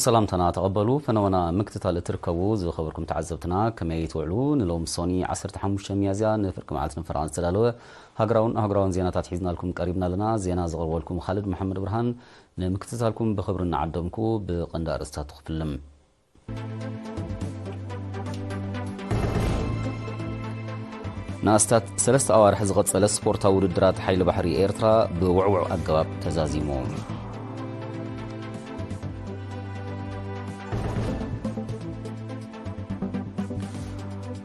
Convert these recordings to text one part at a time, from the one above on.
ሰላምታና ተቐበሉ። ፈነወና ምክትታል እትርከቡ ዝኸበርኩም ተዓዘብትና ከመይ ትውዕሉ? ንሎም ሶኒ ዓሰርተ ሓሙሽተ ሚያዝያ ንፍርቂ መዓልቲ ንፈረቓ ዝተዳለወ ሃገራውን ኣህጉራውን ዜናታት ሒዝናልኩም ቀሪብና ኣለና። ዜና ዘቕርበልኩም ኻልድ መሓመድ ብርሃን። ንምክትታልኩም ብኽብሪ እናዓደምኩ ብቐንዲ ኣርእስታት ክፍልም። ንኣስታት ሰለስተ ኣዋርሕ ዝቐጸለ ስፖርታዊ ውድድራት ሓይሊ ባሕሪ ኤርትራ ብውዕውዕ ኣገባብ ተዛዚሙ።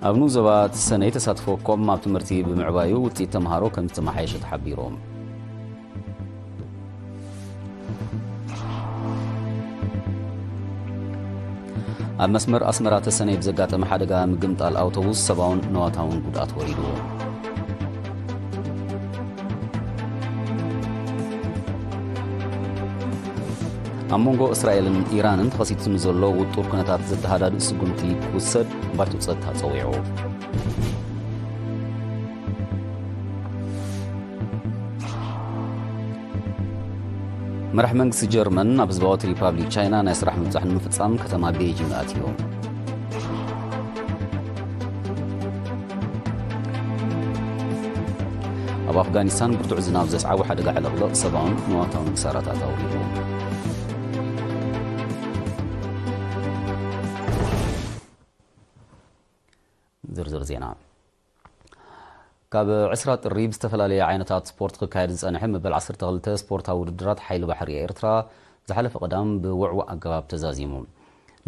ኣብ ንኡስ ዞባ ተሰነይ ተሳትፎ ኮም ኣብ ትምህርቲ ብምዕባዩ ውጽኢት ተምሃሮ ከም ዝተመሓየሸ ተሓቢሩ። ኣብ መስመር ኣስመራ ተሰነይ ብዘጋጠመ ሓደጋ ምግምጣል ኣውቶቡስ ሰብኣውን ነዋታውን ጉድኣት ወሪዱ። ኣብ መንጎ እስራኤልን ኢራንን ተኸሲቱ ንዘሎ ውጡር ኩነታት ዘተሃዳድእ ስጉምቲ ክውሰድ ባይቶ ጸጥታ ጸዊዑ። መራሕ መንግስቲ ጀርመን ኣብ ህዝባዊት ሪፓብሊክ ቻይና ናይ ስራሕ ምብጻሕ ንምፍጻም ከተማ ቤይጂንግ ኣትዩ። ኣብ ኣፍጋኒስታን ብርቱዕ ዝናብ ዘስዓቦ ሓደጋ ዕልቕልቕ ሰብኣውን ንዋታውን ክሳራታት ኣውሪዱ። ዝርዝር ዜና። ካብ ዕስራ ጥሪ ብዝተፈላለየ ዓይነታት ስፖርት ክካየድ ዝጸንሐ መበል ዓሰርተ ክልተ ስፖርታዊ ውድድራት ሓይሊ ባሕሪ ኤርትራ ዝሓለፈ ቀዳም ብውዕዋዕ ኣገባብ ተዛዚሙ።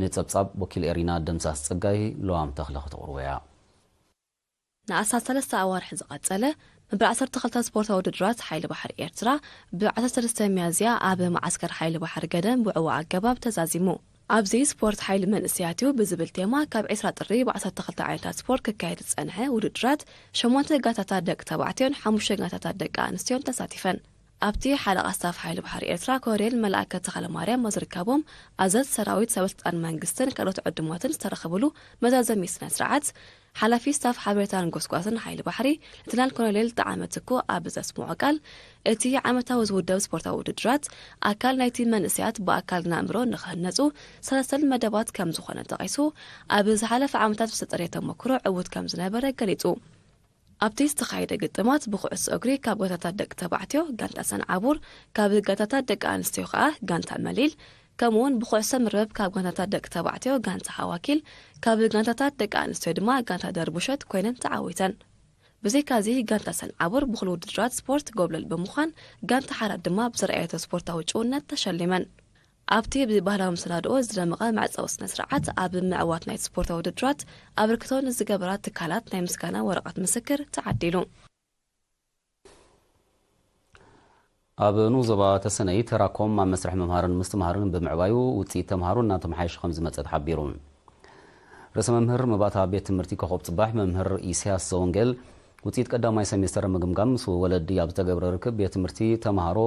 ንጸብጻብ ወኪል ኤሪና ደምሳስ ጸጋይ ለዋም ተኽለ ከተቕርቦ እያ። ንኣስታት ሰለስተ ኣዋርሕ ዝቐጸለ መበል ዓሰርተ ክልተ ስፖርታዊ ውድድራት ሓይሊ ባሕሪ ኤርትራ ብ ዓሰርተ ሰለስተ ሚያዝያ ኣብ መዓስከር ሓይሊ ባሕሪ ገደም ብውዕዋዕ ኣገባብ ተዛዚሙ። ኣብዚ ስፖርት ሓይሊ መንእሰያት እዩ ብዝብል ቴማ ካብ ዕስራ ጥሪ ብ ዓሰርተ ክልተ ዓይነታት ስፖርት ክካየድ ዝጸንሐ ውድድራት ሸሞንተ ጋንታታት ደቂ ተባዕትዮን ሓሙሽተ ጋንታታት ደቂ ኣንስትዮን ተሳቲፈን። ኣብቲ ሓለቓ ስታፍ ሓይሊ ባሕሪ ኤርትራ ኮሎኔል መልኣከ ተኽለማርያም ኣብ ዝርከቦም ኣዘዝቲ ሰራዊት፣ ሰበስልጣን መንግስትን ካልኦት ዕዱማትን ዝተረኸብሉ መዛዘሚ ስነ ስርዓት፣ ሓላፊ ስታፍ ሓበሬታን ጎስጓስን ሓይሊ ባሕሪ ሌተናል ኮሎኔል ጠዓመ ትኩ ኣብ ዘስምዖ ቃል፣ እቲ ዓመታዊ ዝውደብ ስፖርታዊ ውድድራት ኣካል ናይቲ መንእሰያት ብኣካልን ኣእምሮን ንኽህነጹ ሰለስተን መደባት ከም ዝኾነ ጠቒሱ፣ ኣብ ዝሓለፈ ዓመታት ብዝተጠርየ ተመክሮ ዕዉት ከም ዝነበረ ገሊጹ። ኣብቲ ዝተኻየደ ግጥማት ብኩዕሶ እግሪ ካብ ጋንታታት ደቂ ተባዕትዮ ጋንታ ሰንዓቡር፣ ካብ ጋንታታት ደቂ ኣንስትዮ ከኣ ጋንታ መሊል፣ ከምኡ'ውን ብኩዕሶ መርበብ ካብ ጋንታታት ደቂ ተባዕትዮ ጋንታ ሓዋኪል፣ ካብ ጋንታታት ደቂ ኣንስትዮ ድማ ጋንታ ደርቡሸት ኮይነን ተዓዊተን። ብዘይካዚ ጋንታ ሰንዓቡር ብኹሉ ውድድራት ስፖርት ጎብለል ብምዃን፣ ጋንታ ሓራት ድማ ብዘርኣየቶ ስፖርታዊ ጭውነት ተሸሊመን። ኣብቲ ብባህላዊ መሰናድኦ ዝደመቐ መዕጸዊ ስነ ስርዓት፣ ኣብ ምዕዋት ናይ ስፖርታዊ ውድድራት ኣበርክቶ ንዝገበራ ትካላት ናይ ምስጋና ወረቐት ምስክር ተዓዲሉ። ኣብ ንኡስ ዞባ ተሰነይ ተራኮም ኣብ መስርሕ ምምሃርን ምስትምሃርን ብምዕባዩ ውጽኢት ተምሃሮ እናተመሓየሸ ከም ዝመጸ ተሓቢሩ። ርእሰ መምህር መባእታ ቤት ትምህርቲ ኮኾብ ጽባሕ መምህር ኢሳያስ ዘወንጌል ውጽኢት ቀዳማይ ሰሜስተር ምግምጋም ምስ ወለዲ ኣብ ዝተገብረ ርክብ ቤት ትምህርቲ፣ ተምሃሮ፣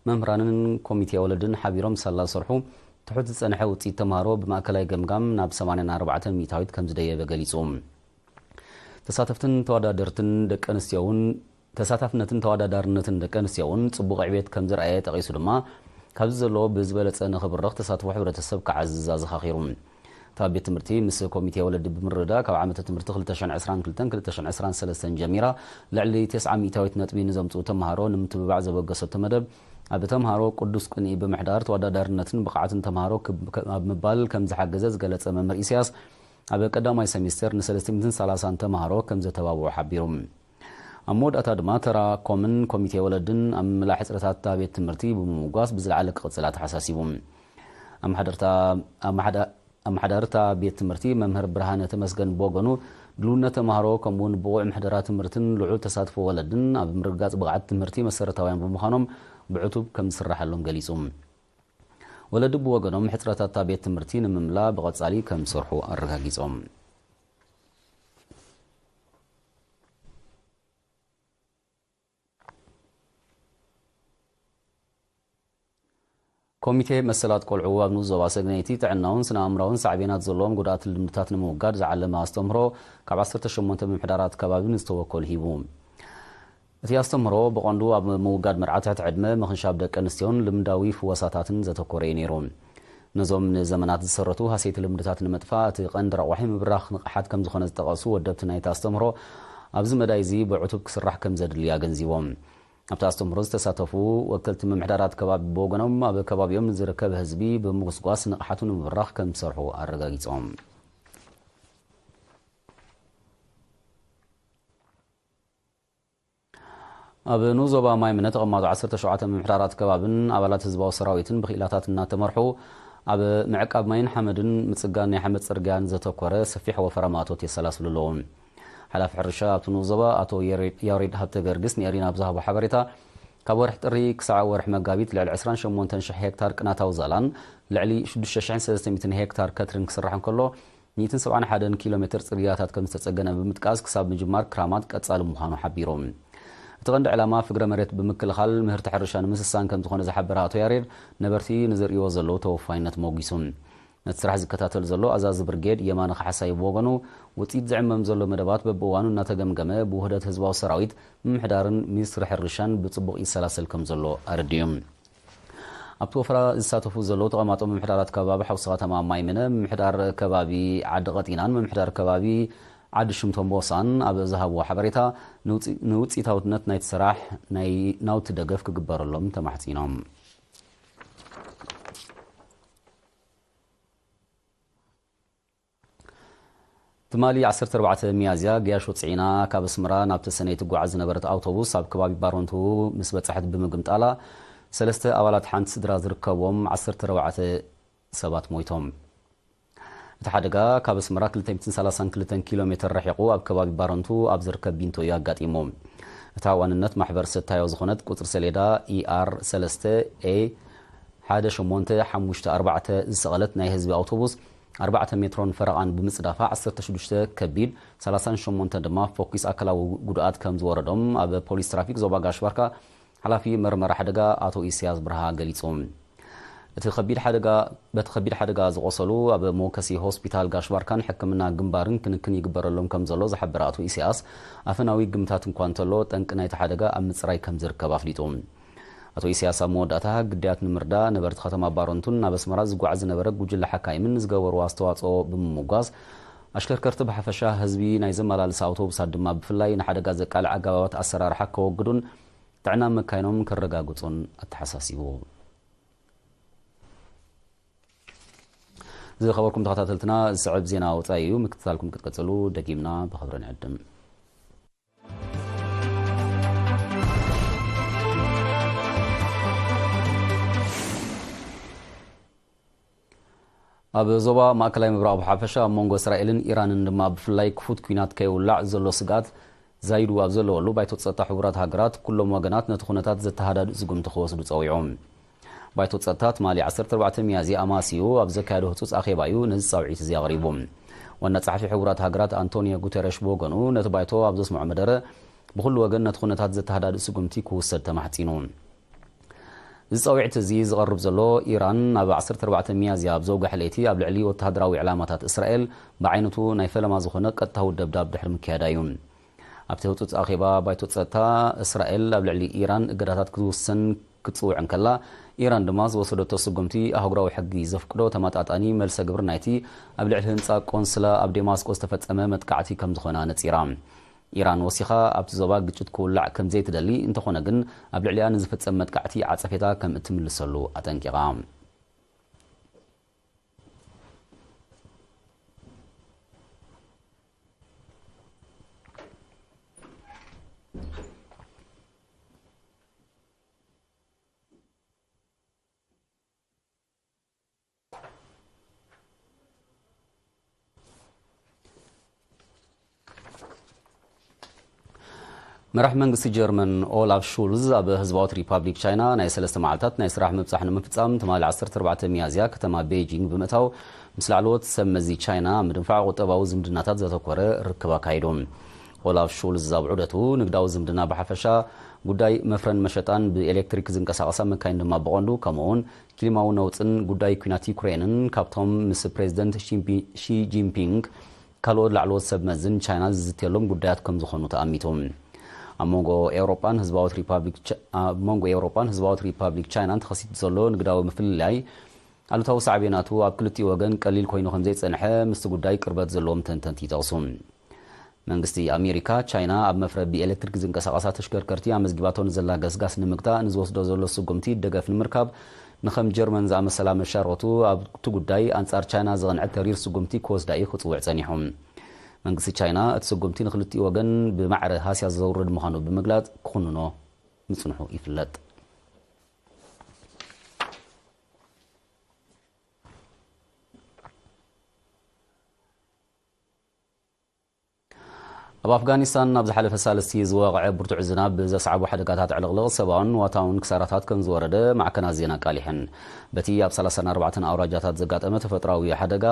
መምህራንን ኮሚቴ ወለድን ሓቢሮም ሳላ ዝሰርሑ ትሑት ዝጸንሐ ውጽኢት ተምሃሮ ብማእከላይ ገምጋም ናብ ሰማንያን ኣርባዕተን ሚእታዊት ከም ዝደየበ ገሊጹ። ተሳተፍትን ተወዳደርትን ደቂ ኣንስትዮ እውን ተሳታፍነትን ተወዳዳርነትን ደቂ ኣንስትዮ እውን ጽቡቕ ዕቤት ከም ዝረኣየ ጠቒሱ ድማ፣ ካብዚ ዘሎ ብዝበለጸ ንኽብርኽ ተሳትፎ ሕብረተሰብ ክዓዝዝ ኣዘኻኺሩ። እታ ቤት ትምህርቲ ምስ ኮሚቴ ወለዲ ብምርድዳእ ካብ ዓመተ ትምህርቲ ክልተ ሽሕን ዕስራን ክልተን ክልተ ሽሕን ዕስራን ሰለስተን ጀሚራ ልዕሊ ተስዓ ሚእታዊት ነጥቢ ንዘምጽኡ ተምሃሮ ንምትብባዕ ዘበገሰቶ መደብ፣ ኣብ ተምሃሮ ቅዱስ ቅንኢ ብምሕዳር ተወዳዳርነትን ብቕዓትን ተምሃሮ ክብ-፣ ከ-፣ ኣብ ምባል ከም ዝሓገዘ ዝገለጸ መምህር ኢሳያስ፣ ኣብ ቀዳማይ ሰሚስተር ንሰለስተ ሚእትን ሰላሳን ተምሃሮ ከም ዘተባብዑ ሓቢሩ። ኣብ መወዳእታ ድማ ተራ ኮምን ኮሚቴ ወለድን ኣብ ምምላእ ሕጽረታት እታ ቤት ትምህርቲ ብምምጓስ ብዝለዓለ ክቕጽላ ተሓሳሲቡ። ኣመሓደርታ-፣ ኣመሓዳ-፣ ኣመሓዳርታ ቤት ትምህርቲ መምህር ብርሃነ ተመስገን ብወገኑ፣ ድልውነት ተምሃሮ ከምኡ'ውን ብቑዕ ምሕደራ ትምህርትን ልዑል ተሳትፎ ወለድን ኣብ ምርግጋጽ ብቕዓት ትምህርቲ መሰረታውያን ብምዃኖም ብዕቱብ ከም ዝስራሓሎም ገሊጹ። ወለዲ ብወገኖም ሕጽረታት እታ ቤት ትምህርቲ ንምምላእ ብቐጻሊ ከም ዝሰርሑ ኣረጋጊጾም። ኮሚቴ መሰላት ቆልዑ ኣብ ንኡስ ዞባ ሰግነይቲ ጥዕናውን ስነ ኣእምራውን ሳዕቤናት ዘለዎም ጎዳእቲ ልምድታት ንምውጋድ ዝዓለመ ኣስተምህሮ ካብ ዓሰርተ ሸሞንተ ምምሕዳራት ከባቢ ንዝተወከሉ ሂቡ። እቲ ኣስተምህሮ ብቐንዱ ኣብ ምውጋድ መርዓ ትሕቲ ዕድመ፣ ምኽንሻብ ደቂ ኣንስትዮን ልምዳዊ ፍወሳታትን ዘተኮረ እዩ ነይሩ። ነዞም ንዘመናት ዝሰረቱ ሃሰይቲ ልምድታት ንምጥፋእ እቲ ቀንዲ ረቋሒ ምብራኽ ንቕሓት ከም ዝኾነ ዝጠቐሱ ወደብቲ ናይቲ ኣስተምህሮ፣ ኣብዚ መዳይ እዚ ብዕቱብ ክስራሕ ከም ዘድሊ ኣገንዚቦም። ኣብቲ ኣስተምህሮ ዝተሳተፉ ወከልቲ ምምሕዳራት ከባቢ ብወገኖም፣ ኣብ ከባቢኦም ንዝርከብ ህዝቢ ብምጉስጓስ ንቕሓቱ ንምብራኽ ከም ዝሰርሑ ኣረጋጊጾም። ኣብ ንኡስ ዞባ ማይምነ ተቐማጦ ዓሰርተ ሸውዓተ ምምሕዳራት ከባብን ኣባላት ህዝባዊ ሰራዊትን ብክኢላታት እናተመርሑ ኣብ ምዕቃብ ማይን ሓመድን ምጽጋን ናይ ሓመድ ጽርግያን ዘተኮረ ሰፊሕ ወፈራ ማእቶት የሰላስሉ ኣለዉ። ሓላፊ ሕርሻ ኣብቲ ንኡስ ዞባ ኣቶ የሬድ፣ ያሬድ ሃብተ ገርግስ ንኤሪና ብዝሃቦ ሓበሬታ፣ ካብ ወርሒ ጥሪ ክሳዕ ወርሒ መጋቢት ልዕሊ ዕስራን ሸሞንተን ሽሕ ሄክታር ቅናታዊ ዛላን ልዕሊ ሽዱሽተ ሽሕን ሰለስተ ሚእትን ሄክታር ከትርን ክስራሕ እንከሎ፣ ሚእትን ሰብዓን ሓደን ኪሎ ሜትር ጽርግያታት ከም ዝተጸገነ ብምጥቃስ፣ ክሳብ ምጅማር ክራማት ቀጻሊ ምዃኑ ሓቢሩ። እቲ ቀንዲ ዕላማ ፍግረ መሬት ብምክልኻል ምህርቲ ሕርሻ ንምስሳን ከም ዝኾነ ዝሓበረ ኣቶ ያሬድ፣ ነበርቲ ንዝርእይዎ ዘለዉ ተወፋይነት ሞጒሱ። ነቲ ስራሕ ዝከታተል ዘሎ ኣዛዚ ብርጌድ የማነ ካሕሳይ ብወገኑ፣ ውጽኢት ዝዕመም ዘሎ መደባት በብእዋኑ እናተገምገመ ብውህደት ህዝባዊ ሰራዊት፣ ምምሕዳርን ሚኒስትሪ ሕርሻን ብጽቡቕ ይሰላሰል ከም ዘሎ ኣረዲኡ። ኣብቲ ወፈራ ዝሳተፉ ዘለዉ ተቐማጦ ምምሕዳራት ከባቢ ሓውሲ ከተማ ማይምነ፣ ምምሕዳር ከባቢ ዓዲ ቀጢናን ምምሕዳር ከባቢ ዓዲ ሽምቶምቦሳን ኣብ ዝሃብዎ ሓበሬታ፣ ንውፂ-፣ ንውፅኢታውነት ናይቲ ስራሕ ናይ ናውቲ ደገፍ ክግበረሎም ተማሕፂኖም። ትማሊ ዓሰርተ ኣርባዕተ ሚያዝያ፣ ገያሾ ጽዒና ካብ ኣስመራ ናብ ተሰነይ ትጓዓዝ ዝነበረት ኣውቶቡስ ኣብ ከባቢ ባሮንቱ ምስ በጻሐት ብምግምጣላ፣ ሰለስተ ኣባላት ሓንቲ ስድራ ዝርከብዎም ዓሰርተ ኣርባዕተ ሰባት ሞይቶም። እቲ ሓደጋ ካብ ኣስመራ ክልተ ሚእትን ሰላሳን ክልተን ኪሎ ሜትር ርሒቑ ኣብ ከባቢ ባረንቱ ኣብ ዝርከብ ቢንቶ እዩ ኣጋጢሙ። እታ ዋንነት ማሕበር ሰታዮ ዝኾነት ቁጽሪ ሰሌዳ ኢኣር ሰለስተ ኤ ሓደ ሸሞንተ ሓሙሽተ ኣርባዕተ ዝሰቐለት ናይ ህዝቢ ኣውቶቡስ ኣርባዕተ ሜትሮን ፈረቓን ብምጽዳፋ ዓሰርተ ሽዱሽተ ከቢድ፣ ሰላሳን ሸሞንተን ድማ ፈኲስ ኣካላዊ ጉድኣት ከም ዝወረዶም ኣብ ፖሊስ ትራፊክ ዞባ ጋሽ ባርካ ሓላፊ መርመራ ሓደጋ ኣቶ ኢሳያስ ብርሃ ገሊጹ። እቲ ከቢድ ሓደጋ፣ በቲ ከቢድ ሓደጋ ዝቖሰሉ ኣብ መወከሲ ሆስፒታል ጋሽ ባርካን ሕክምና ግንባርን ክንክን ይግበረሎም ከም ዘሎ ዝሓበረ ኣቶ ኢሳያስ፣ ኣፈናዊ ግምታት እንኳ እንተሎ፣ ጠንቂ ናይቲ ሓደጋ ኣብ ምጽራይ ከም ዝርከብ ኣፍሊጡ። ኣቶ ኢሳያስ ኣብ መወዳእታ፣ ግዳያት ንምርዳእ ነበርቲ ከተማ ባረንቱን ናብ ኣስመራ ዝጓዓዝ ዝነበረ ጉጅለ ሓካይምን ንዝገበርዎ ኣስተዋጽኦ ብምምጓስ፣ ኣሽከርከርቲ ብሓፈሻ፣ ህዝቢ ናይ ዘመላልሳ ኣውቶቡሳት ድማ ብፍላይ ንሓደጋ ዘቃልዕ ኣገባባት ኣሰራርሓ ከወግዱን ጥዕና መካይኖም ከረጋግጹን ኣተሓሳሲቡ። ዝኸበርኩም ተኸታተልትና፣ ዝስዕብ ዜና ወጻኢ እዩ። ምክትታልኩም ክትቀጽሉ ደጊምና ብኽብሪ ንዕድም። ኣብ ዞባ ማእከላይ ምብራቕ ብሓፈሻ፣ ኣብ መንጎ እስራኤልን ኢራንን ድማ ብፍላይ ክፉት ኲናት ከይውላዕ ዘሎ ስግኣት ዛይዱ ኣብ ዘለወሉ፣ ባይቶ ጸጥታ ሕቡራት ሃገራት ኩሎም ወገናት ነቲ ኩነታት ዘተሃዳድእ ስጉምቲ ክወስዱ ጸዊዑ። ባይቶ ጸጥታ ትማሊ ዓሰርተ ኣርባዕተ ሚያዝያ ኣማስዩ ኣብ ዘካየዶ ህጹጽ ኣኼባ እዩ ነዚ ጻውዒት እዚ ኣቕሪቡ። ዋና ጸሓፊ ሕቡራት ሃገራት ኣንቶኒዮ ጉተረሽ ብወገኑ፣ ነቲ ባይቶ ኣብ ዘስምዖ መደረ፣ ብኹሉ ወገን ነቲ ኩነታት ዘተሃዳድእ ስጉምቲ ክውሰድ ተማሕጺኑ። እዚ ጻውዒት እዚ ዝቐርብ ዘሎ፣ ኢራን ኣብ ዓሰርተ ኣርባዕተ ሚያዝያ ኣብ ዘውግሐ ለይቲ ኣብ ልዕሊ ወተሃደራዊ ዕላማታት እስራኤል ብዓይነቱ ናይ ፈለማ ዝኾነ ቀጥታዊ ደብዳብ ድሕሪ ምክያዳ እዩ። ኣብቲ ህጹጽ ኣኼባ ባይቶ ጸጥታ፣ እስራኤል ኣብ ልዕሊ ኢራን እገዳታት ክትውስን ክትጽውዕ እንከላ፣ ኢራን ድማ ዝወሰደቶ ስጉምቲ ኣህጉራዊ ሕጊ ዘፍቅዶ ተመጣጣኒ መልሰ ግብሪ ናይቲ ኣብ ልዕሊ ህንጻ ቆንስላ ኣብ ዴማስቆ ዝተፈጸመ መጥቃዕቲ ከም ዝኾነ ኣነጺራ። ኢራን ወሲኻ ኣብቲ ዞባ ግጭት ክውላዕ ከም ዘይትደሊ፣ እንተኾነ ግን ኣብ ልዕሊኣ ንዝፍጸም መጥቃዕቲ ዓጸፌታ ከም እትምልሰሉ ኣጠንቂቓ። መራሕ መንግስቲ ጀርመን ኦላፍ ሹልዝ ኣብ ህዝባዊት ሪፓብሊክ ቻይና ናይ ሰለስተ መዓልታት ናይ ስራሕ ምብጻሕ ንምፍጻም ትማሊ ዓሰርተ ኣርባዕተ ሚያዝያ ከተማ ቤጂንግ ብምእታው ምስ ላዕለዎት ሰብ መዚ ቻይና ኣብ ምድንፋዕ ቁጠባዊ ዝምድናታት ዘተኮረ ርክብ ኣካይዱ። ኦላፍ ሹልዝ ኣብ ዑደቱ ንግዳዊ ዝምድና ብሓፈሻ፣ ጉዳይ መፍረን መሸጣን ብኤሌክትሪክ ዝንቀሳቐሳ መካይን ድማ ብቐንዱ፣ ከምኡ'ውን ክሊማዊ ነውጽን ጉዳይ ኲናት ዩክሬንን ካብቶም ምስ ፕሬዚደንት ሺ ጂንፒንግ ካልኦት ላዕለዎት ሰብ መዝን ቻይና ዝዝትየሎም ጉዳያት ከም ዝኾኑ ተኣሚቱ። ኣብ መንጎ ኤውሮጳን ህዝባዊት ሪፓብሊክ ቻ-፣ ኣብ መንጎ ኤውሮጳን ህዝባዊት ሪፓብሊክ ቻይናን ተኸሲቱ ዘሎ ንግዳዊ ምፍልላይ ኣሉታዊ ሳዕቤናቱ ኣብ ክልቲኡ ወገን ቀሊል ኮይኑ ከም ዘይጸንሐ ምስቲ ጉዳይ ቅርበት ዘለዎም ተንተንቲ ይጠቕሱ። መንግስቲ ኣሜሪካ፣ ቻይና ኣብ መፍረ ብኤሌክትሪክ ዝንቀሳቐሳ ተሽከርከርቲ ኣመዝጊባቶ ንዘላ ገስጋስ ንምግታእ ንዝወስዶ ዘሎ ስጉምቲ ደገፍ ንምርካብ፣ ንከም ጀርመን ዝኣመሰላ መሻርኽቱ ኣብቲ ጉዳይ ኣንጻር ቻይና ዝቐንዐ ተሪር ስጉምቲ ክወስዳ እዩ ክጽውዕ ጸኒሑ። መንግስቲ ቻይና እቲ ስጉምቲ ንክልቲኡ ወገን ብማዕረ ሃስያ ዘውርድ ምዃኑ ብምግላጽ ክኹንኖ ምጽንሑ ይፍለጥ። ኣብ ኣፍጋኒስታን ኣብ ዝሓለፈ ሳልስቲ ዝወቕዐ ብርቱዕ ዝናብ ብዘስዓቦ ሓደጋታት ዕልቕልቕ ሰብኣውን ንዋታውን ክሳራታት ከም ዝወረደ ማዕከናት ዜና ኣቃሊሐን። በቲ ኣብ ሰላሳን ኣርባዕተን ኣውራጃታት ዘጋጠመ ተፈጥሮኣዊ ሓደጋ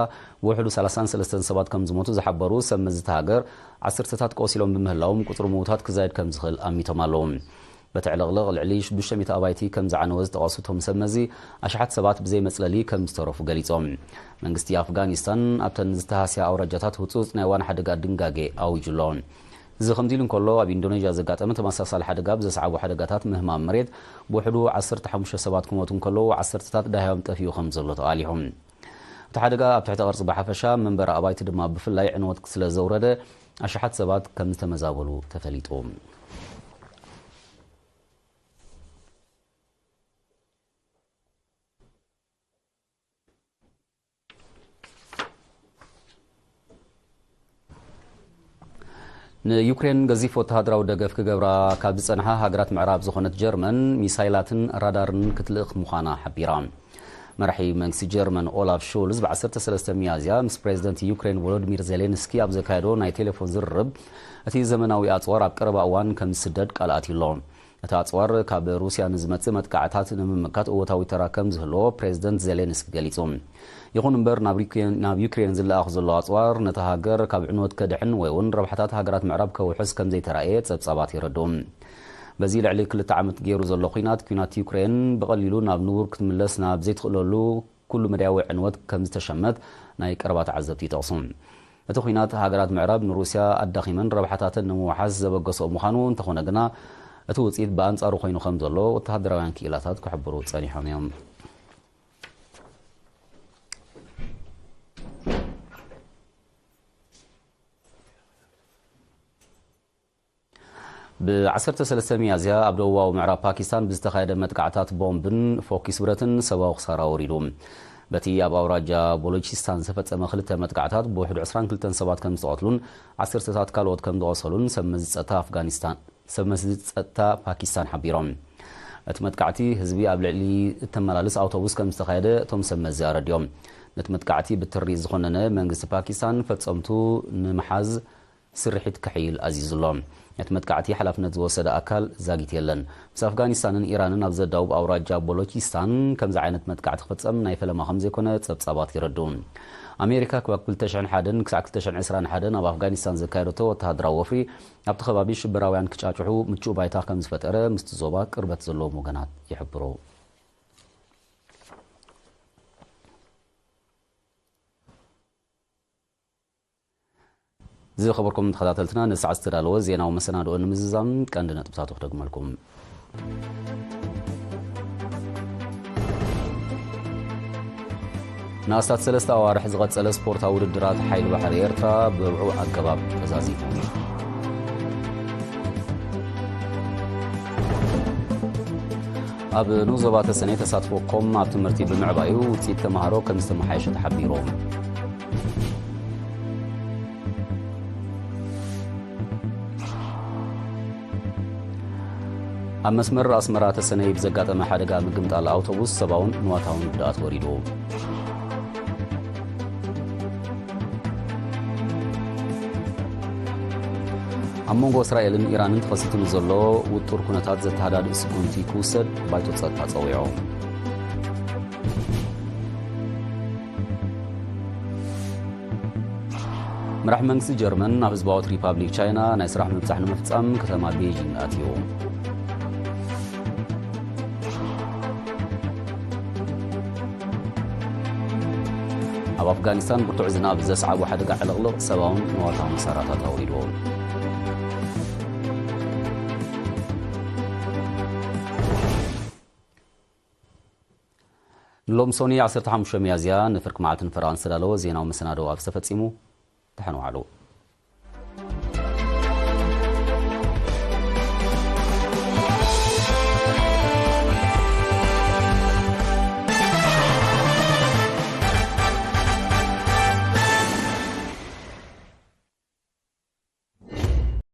ብውሕዱ ሰላሳን ሰለስተን ሰባት ከም ዝሞቱ ዝሓበሩ ሰብ መዚ እታ ሃገር፣ ዓሰርተታት ቆሲሎም ብምህላዎም ቁጽሪ ምዉታት ክዛይድ ከም ዝኽእል ኣሚቶም ኣለዉ። በቲ ዕልቕልቕ ልዕሊ ሽዱሽተ ሚእቲ ኣባይቲ ከም ዝዓነወ ዝጠቐሱ እቶም ሰብ መዚ፣ ኣሽሓት ሰባት ብዘይ መጽለሊ ከም ዝተረፉ ገሊጾም። መንግስቲ ኣፍጋኒስታን ኣብተን ዝተሃስያ ኣውራጃታት ህጹጽ ናይ እዋን ሓደጋ ድንጋጌ ኣዊጁ ኣሎ። እዚ ከምዚ ኢሉ እንከሎ፣ ኣብ ኢንዶኔዥያ ዘጋጠመ ተመሳሳሊ ሓደጋ ብዘስዓቦ ሓደጋታት ምህማም መሬት ብውሕዱ ዓሰርተ ሓሙሽተ ሰባት ክሞቱ እንከለዉ፣ ዓሰርተታት ዳህዮም ጠፊኡ ከም ዘሎ ተቓሊሑ። እቲ ሓደጋ ኣብ ትሕተ ቅርጺ ብሓፈሻ፣ መንበሪ ኣባይቲ ድማ ብፍላይ ዕንወት ስለ ዘውረደ፣ ኣሽሓት ሰባት ከም ዝተመዛበሉ ተፈሊጡ። ንዩክሬን ገዚፍ ወተሃደራዊ ደገፍ ክገብራ ካብ ዝጸንሓ ሃገራት ምዕራብ ዝኾነት ጀርመን፣ ሚሳይላትን ራዳርን ክትልእኽ ምዃና ሓቢራ። መራሒ መንግስቲ ጀርመን ኦላፍ ሾልዝ ብ ዓሰርተ ሰለስተ ሚያዝያ ምስ ፕሬዚደንት ዩክሬን ቮሎዲሚር ዜሌንስኪ ኣብ ዘካየዶ ናይ ቴሌፎን ዝርርብ፣ እቲ ዘመናዊ ኣጽዋር ኣብ ቀረባ እዋን ከም ዝስደድ ቃል ኣትዩ ኣሎ። እቲ ኣጽዋር ካብ ሩስያ ንዝመጽእ መጥቃዕታት ንምምካት እወታዊ ተራ ከም ዝህልዎ ፕሬዚደንት ዜሌንስኪ ገሊጹ። ይኹን እምበር፣ ናብ ዩክሬን፣ ናብ ዩክሬን ዝለኣኽ ዘሎ ኣጽዋር ነታ ሃገር ካብ ዕንወት ከድሕን ወይ እውን ረብሓታት ሃገራት ምዕራብ ከውሕስ ከም ዘይተራእየ ጸብጻባት የረድኡ። በዚ ልዕሊ ክልተ ዓመት ገይሩ ዘሎ ኲናት፣ ኲናት ዩክሬን ብቐሊሉ ናብ ንቡር ክትምለስ ናብ ዘይትኽእለሉ ኩሉ መዳያዊ ዕንወት ከም ዝተሸመት ናይ ቀረባ ተዓዘብቲ ይጠቕሱ። እቲ ኲናት ሃገራት ምዕራብ ንሩስያ ኣዳኺመን ረብሓታተን ንምውሓስ ዘበገሶ ምዃኑ እንተኾነ ግና፣ እቲ ውጽኢት ብኣንጻሩ ኮይኑ ከም ዘሎ ወተሃደራውያን ክኢላታት ክሕብሩ ጸኒሖም እዮም። ብ ዓሰርተ ሰለስተ ሚያዝያ ኣብ ደቡባዊ ምዕራብ ፓኪስታን ብዝተኻየደ መጥቃዕታት ቦምብን ፎኪስ ብረትን ሰብኣዊ ክሳራ ወሪዱ። በቲ ኣብ ኣውራጃ ቦሎቺስታን ዝተፈጸመ ክልተ መጥቃዕታት ብውሕዱ ዕስራን ክልተን ሰባት ከም ዝተቐትሉን ዓሰርተታት ካልኦት ከም ዝቖሰሉን ሰብ መዚ ጸጥታ ኣፍጋኒስታን፣ ሰብ መዚ ጸጥታ ፓኪስታን ሓቢሮም። እቲ መጥቃዕቲ ህዝቢ ኣብ ልዕሊ እተመላልስ ኣውቶቡስ ከም ዝተኻየደ እቶም ሰብ መዚ ኣረዲኦም። ነቲ መጥቃዕቲ ብትሪ ዝኾነነ መንግስቲ ፓኪስታን ፈጸምቱ ንምሓዝ ስርሒት ክሕይል ኣዚዙ ኣሎ። ነቲ መጥቃዕቲ ሓላፍነት ዝወሰደ ኣካል ዛጊት የለን። ምስ ኣፍጋኒስታንን ኢራንን ኣብ ዘዳውብ ኣውራጃ ቦሎቺስታን ከምዚ ዓይነት መጥቃዕቲ ክፍጸም ናይ ፈለማ ከም ዘይኮነ ጸብጻባት የረድኡ። ኣሜሪካ ካብ ክልተ ሽሕን ሓደን ክሳዕ ክልተ ሽሕን ዕስራን ሓደን ኣብ ኣፍጋኒስታን ዘካየደቶ ወተሃደራዊ ወፍሪ፣ ኣብቲ ከባቢ ሽበራውያን ክጫጭሑ ምቹእ ባይታ ከም ዝፈጠረ ምስቲ ዞባ ቅርበት ዘለዎም ወገናት ይሕብሩ። ዝኸበርኩም ተኸታተልትና፣ ንሰዓት ዝተዳለወ ዜናዊ መሰናድኦ ንምዝዛም ቀንዲ ነጥብታቱ ክደግመልኩም። ንኣስታት ሰለስተ ኣዋርሕ ዝቐጸለ ስፖርታዊ ውድድራት ሓይሊ ባሕሪ ኤርትራ ብውዑይ ኣገባብ ተዛዚሙ። ኣብ ንኡስ ዞባ ተሰነይ ተሳትፎ ኮም ኣብ ትምህርቲ ብምዕባዩ ውፅኢት ተምሃሮ ከም ዝተመሓየሸ ተሓቢሩ። ኣብ መስመር ኣስመራ ተሰነይ ብዘጋጠመ ሓደጋ ምግምጣል ኣውቶቡስ ሰብኣውን ንዋታውን ጉድኣት ወሪዱ። ኣብ መንጎ እስራኤልን ኢራንን ተኸሲቱ ንዘሎ ውጡር ኩነታት ዘተሃዳድእ ስጉምቲ ክውሰድ ባይቶ ጸጥታ ጸዊዑ። መራሕ መንግስቲ ጀርመን ናብ ህዝባዊት ሪፓብሊክ ቻይና ናይ ስራሕ ምብጻሕ ንምፍጻም ከተማ ቤጂንግ ኣትዩ። ኣብ ኣፍጋኒስታን ብርቱዕ ዝናብ ዘስዓቦ ሓደጋ ዕልቕልቕ ሰብኣውን ንዋታውን ክሳራታት ኣውሪድዎ። ሎም ሶኒ ዓሰርተ ሓሙሽተ ሚያዝያ ንፍርቂ መዓልቲ ንፈረቓን ዝተዳለወ ዜናዊ መሰናዶ ኣብዚ ተፈጺሙ። ደሓን ዋዕሉ።